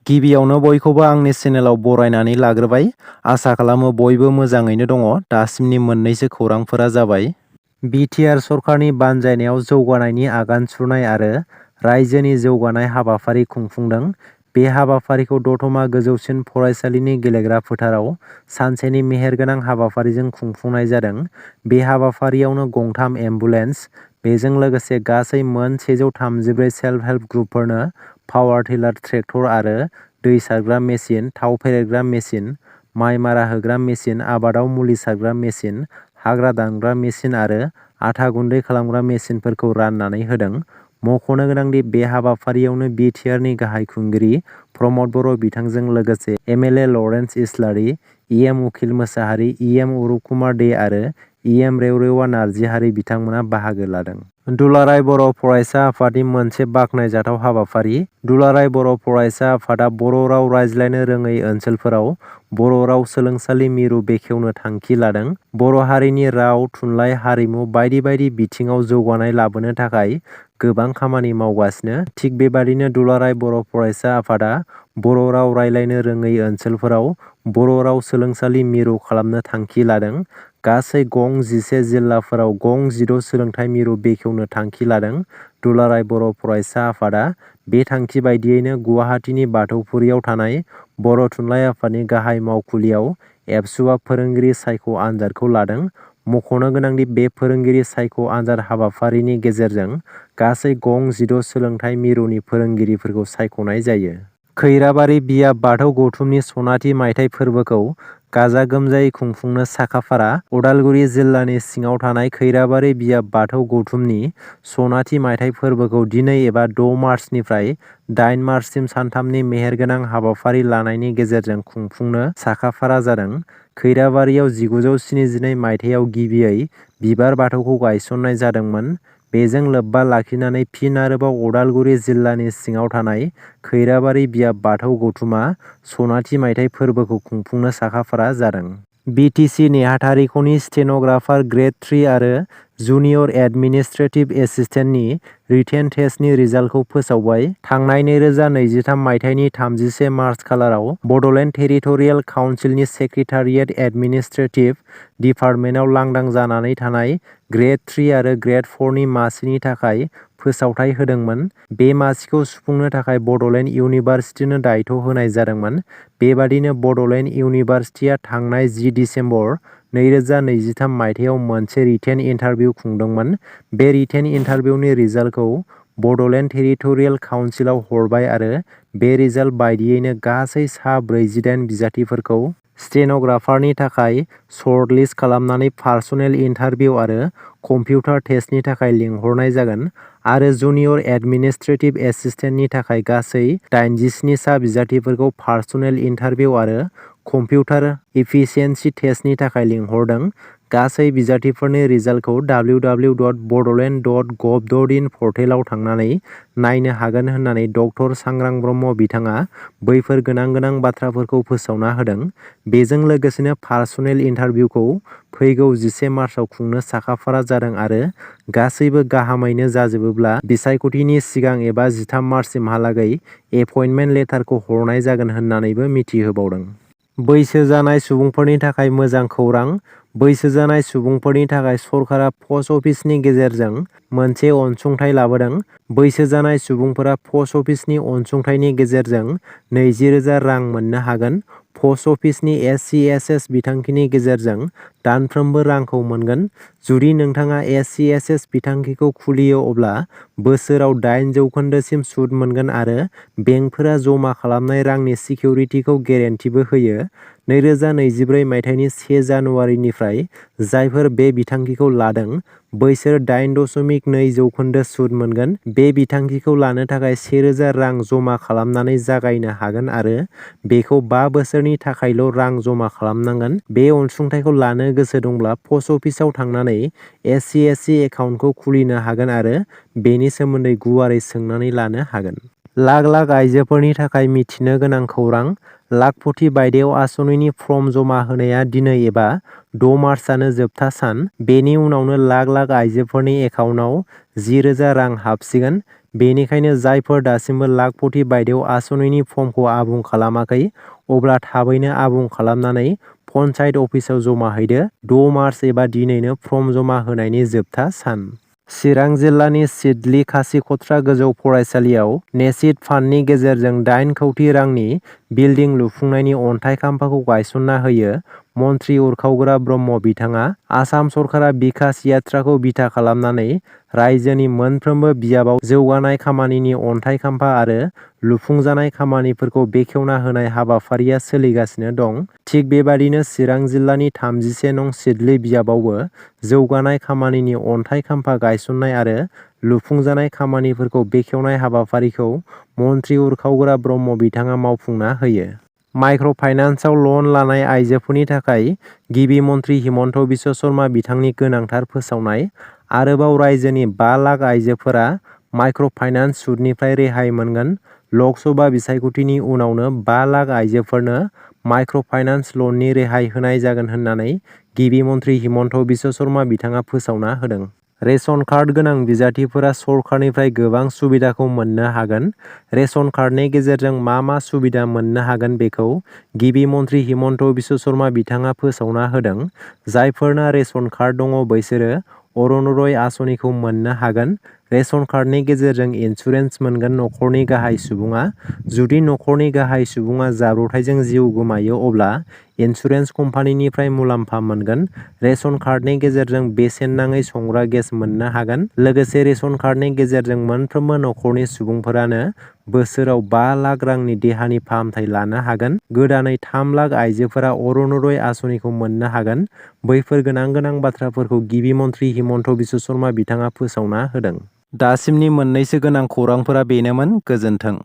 गिबियावनो बयखौबो आंनि चेनेलाव बरायनानै लाग्रोबाय। आसा खालामो बयबो मोजाङैनो दङ। दासिमनि मोननैसो खौरांफोरा जाबाय बिटिआर सरकारनि बानजायनायाव जौगानायनि आगान सुरनाय आरो रायजोनि जौगानाय हाबाफारि खुंफुंदों। बे हाबाफारिखौ दतमा गोजौसिन फरायसालिनि गेलेग्रा फोथाराव सानसेनि मेहेरगोनां हाबाफारिजों खुंफुंनाय जादों। बे हाबाफारियावनो गंथाम एम्बुलेन्स, बेजों लोगोसे गासै मोन 134 सेल्फ हेल्प ग्रुपफोरनो पावार टिलार ट्रेक्टर आरो दै सारग्रा मेसिन, थाव फेरेदग्रा मेसिन, माइ मारा होग्रा मेसिन, आबादाव मुलि सारग्रा मेसिन, हाग्रा दानग्रा मेसिन आरो आथा गुन्दै खालामग्रा मेसिनफोरखौ राननानै होदों। मख'नो गोनांदि बे हाबाफारियावनो बिटिआरनि गाहाय खुंगिरि प्रमद बर' बिथांजों लोगोसे एमएलए लरेन्स इस्लारि, इएम उखिल मोसाहारि, इएम अरुप कुमार दे आरो इएम रेवरेवा नार्जिहारि बिथांमोना बाहागो लादों। दुलाराय बर' फरायसा आफादनि मोनसे बाखनायजाथाव हाबाफारि। दुलाराय बर' फरायसा आफादा बर' राव रायज्लायनो रोङै ओनसोलफोराव बर' राव सोलोंसालि मिरु बेखेवनो थांखि लादों। बर' हारिनि राव, थुनलाइ, हारिमु बायदि बायदि बिथिङाव जौगानाय लाबोनो थाखाय गोबां खामानि मावगासिनो। थिग बेबादिनो दुलाराय बर' फरायसा आफादा बर' राव रायज्लायनो रोङै ओनसोलफोराव बर' राव सोलोंसालि मिरु खालामनो थांखि लादों। गासै गं 11 जिल्लाफोराव गं 16 सोलोंथाइ मिरु बेखेवनो थांखि लादों। दुलाराय बर' फरायसा आफादा बे थांखि बायदियैनो गुवाहाटीनि बाथौफुरियाव थानाय बर' थुनलाइ आफादनि गाहाय मावखुलियाव एबसुआ फोरोंगिरि सायख' आनजादखौ लादों। मख'नो गोनांदि बे फोरोंगिरि सायख' आनजाद हाबाफारिनि गेजेरजों गासै गं 16 सोलोंथाइ मिरुनि फोरोंगिरिफोरखौ सायख'नाय जायो। खैराबारि बियाब बाथौ गौथुमनि सनाथि मायथाइ फोरबोखौ गाजा गोमजायै खुंफुंनो साखाफारा। उदालगुरि जिल्लानि सिङाव थानाय खैराबारि बियाब बाथौ गौथुमनि सनाथि मायथाइ फोरबोखौ दिनै एबा 6 मार्चनिफ्राय 8 मार्चसिम सानथामनि मेहेरगोनां हाबाफारि लानायनि गेजेरजों खुंफुंनो साखाफारा जादों। खैराबारियाव 1972 मायथाइयाव गिबियै बिबार बाथौखौ गायसननाय जादोंमोन। बेजों लोब्बा लाखिनानै फिन आरोबाव उदालगुरि जिल्लानि सिङाव थानाय खैराबारि बियाब बाथौ गौथुमा सनाथि मायथाइ फोरबोखौ खुंफुंनो साखाफारा जादों। बिटिसि नेहाथारिख'नि स्टेन'ग्राफार ग्रेड 3 आरो जुनियर एडमिनिस्ट्रेटिभ एसिस्टेन्टनि रिटेन टेस्टनि रिजाल्टखौ फोसावबाय। थांनाय 2023 मायथाइनि 31 मार्च खालाराव बड'लेण्ड टेरिटरियेल काउन्सिलनि सेक्रेटारियेट एडमिनिस्ट्रेटिभ डिपार्टमेन्टआव लांदां जानानै थानाय ग्रेड 3 आरो ग्रेड 4 नि मासिनि थाखाय फोसावथाइ होदोंमोन। बे मासिखौ सुफुंनो थाखाय बड'लेण्ड इउनिभार्सिटिनो दायथ' होनाय जादोंमोन। बेबादिनो बड'लेण्ड इउनिभार्सिटिया थांनाय 10 दिसेम्बर 2023 मायथाइयाव मोनसे रिटेन इन्टारभिउ खुंदोंमोन। बे रिटेन इन्टारभिउनि रिजाल्टखौ बड'लेण्ड टेरिटरियेल काउन्सिलाव हरबाय आरो बे रिजाल्ट बायदियैनो गासै सा 48 बिजाथिफोरखौ स्टेन'ग्राफारनि थाखाय सर्टलिस्ट खालामनानै पार्सनेल इन्टारभिउ आरो कम्पिउटार टेस्टनि थाखाय लिंहरनाय जागोन आरो जुनियर एडमिनिस्ट्रेटिभ एसिस्टेन्टनि थाखाय गासै 87 सा बिजाथिफोरखौ पार्सनेल इन्टारभिउ आरो कम्पिउटार इफिसियेन्सि टेस्टनि थाखाय लिंहरदों। गासै बिजाथिफोरनि रिजाल्टखौ www.bodoland.gov.in पर्टेलाव थांनानै नायनो हागोन होननानै डक्टर सांग्रां ब्रह्म बिथाङा बैफोर गोनां बाथ्राफोरखौ फोसावना होदों। बेजों लोगोसेनो पार्सनेल इन्टारभिउखौ फैगौ 11 मार्चआव खुंनो साखाफारा जादों आरो गासैबो गाहामैनो जाजोबोब्ला बिसायख'थिनि सिगां एबा 13 मार्चसिमहालागै एपइन्टमेन्ट लेटारखौ हरनाय जागोन होननानैबो मिथिहोबावदों। बैसो जानाय सुबुंफोरनि थाखाय मोजां खौरां। बैसो जानाय सुबुंफोरनि थाखाय सरकारा पस्ट अफिसनि गेजेरजों मोनसे अनसुंथाइ लाबोदों। बैसो जानाय सुबुंफोरा पस्ट अफिसनि अनसुंथाइनि गेजेरजों 20,000 रां मोननो हागोन। पस्ट अफिसनि SCSS बिथांखिनि गेजेरजों दानफ्रोमबो रांखौ मोनगोन। जुदि नोंथाङा SCSS बिथांखिखौ खुलियो अब्ला बोसोराव 8% सिम सुद मोनगोन आरो बेंकफोरा जमा खालामनाय रांनि सिकिउरिटिखौ गेरेन्टिबो होयो। 2024 मायथाइनि 1 जानुवारिनिफ्राय जायफोर बे बिथांखिखौ लादों बैसोर 8.2% सुद मोनगोन। बे बिथांखिखौ लानो थाखाय 1,000 रां जमा खालामनानै जागायनो हागोन आरो बेखौ 5 बोसोरनि थाखायल' रां जमा खालामनांगोन। बे अनसुंथाइखौ लानो गोसो दंब्ला पस्ट अफिसाव थांनानै SCSC एकाउन्टखौ खुलिनो हागोन आरो बेनि सोमोन्दै गुवारै सोंनानै लानो हागोन। लाख आइजोफोरनि थाखाय मिथिनो गोनां खौरां। लाखपति बायदेव आसनिनि फर्म जमा होनाया दिनै एबा 6 मार्चआनो जोबथा सान। बेनि उनावनो लाख आइजोफोरनि एकाउन्टआव 10,000 रां हाबसिगोन। बेनिखायनो जायफोर दासिमबो लाखपति बायदेव आसनिनि फर्मखौ आबुं खालामाखै अब्ला थाबैनो आबुं खालामनानै पन्चायत अफिसाव जमा हैदो। 6 मार्च एबा दिनैनो फर्म जमा होनायनि जोबथा सान। चिरां जिल्लानि सिडली खासिकत्रा गोजौ फरायसालियाव नेसिड फान्डनि गेजेरजों 8 कौटि रांनि बिल्डिं लुफुंनायनि अन्थाइ खाम्फाखौ गायसनना होयो मन्थ्रि उरखावग्रा ब्रह्म बिथाङा। आसाम सरकारा बिकास यात्राखौ बिथा खालामनानै रायजोनि मोनफ्रोमबो बियाबाव जौगानाय खामानिनि अन्थाइ खाम्फा आरो लुफुंजानाय खामानिफोरखौ बेखेवना होनाय हाबाफारिया सोलिगासिनो दं। थिग बेबादिनो चिरां जिल्लानि 31 नं सिडली बियाबावबो जौगानाय खामानिनि अन्थाइ खाम्फा गायसननाय आरो लुफुंजानाय खामानिफोरखौ बेखेवनाय हाबाफारिखौ मन्थ्रि उरखावग्रा ब्रह्म बिथाङा मावफुंना होयो। माइक्र' फाइनान्सआव लन लानाय आइजोफोरनि थाखाय गिबि मन्थ्रि हिमन्त बिश्व शर्मा बिथांनि गोनांथार फोसावनाय। आरोबाव रायजोनि 5 लाख आइजोफोरा माइक्र' फाइनान्स सुदनिफ्राय रेहाय मोनगोन। लक सभा बिसायख'थिनि उनावनो 5 लाख आइजोफोरनो माइक्र' फाइनान्स लननि रेहाय होनाय जागोन होननानै गिबि मन्थ्रि हिमन्त बिश्व शर्मा बिथाङा फोसावना होदों। रेशन कार्ड गोनां बिजाथिफोरा सरकारनिफ्राय गोबां सुबिदाखौ मोननो हागोन। रेशन कार्डनि गेजेरजों मा मा सुबिदा मोननो हागोन बेखौ गिबि मन्थ्रि हिमन्त बिश्व शर्मा बिथाङा फोसावना होदों। जायफोरना रेशन कार्ड दङ बैसोरो अरुण'दय आसनिखौ मोननो हागोन। रेशन कार्डनि गेजेरजों इन्सुरेन्स मोनगोन नखरनि गाहाय सुबुङा। जुदि नखरनि गाहाय सुबुङा जाब्रबथायजों जिउ गोमायो अब्ला इन्सुरेन्स कम्पानिनिफ्राय मुलाम्फा मोनगोन। रेशन कार्डनि गेजेरजों बेसेन नाङै संग्रा गेस मोननो हागोन। लोगोसे रेशन कार्डनि गेजेरजों मोनफ्रोमबो नखरनि सुबुंफोरानो बोसोराव 5 लाख रांनि देहानि फाहामथाय लानो हागोन। गोदानै 3 लाख आइजोफोरा अरुण'दय आसनिखौ मोननो हागोन। बैफोर गोनां बाथ्राफोरखौ गिबि मन्थ्रि हिमन्त बिश्व शर्मा बिथाङा फोसावना होदों। दासिमनि मोननैसो गोनां खौरांफोरा बेनोमोन। गोजोन्थों।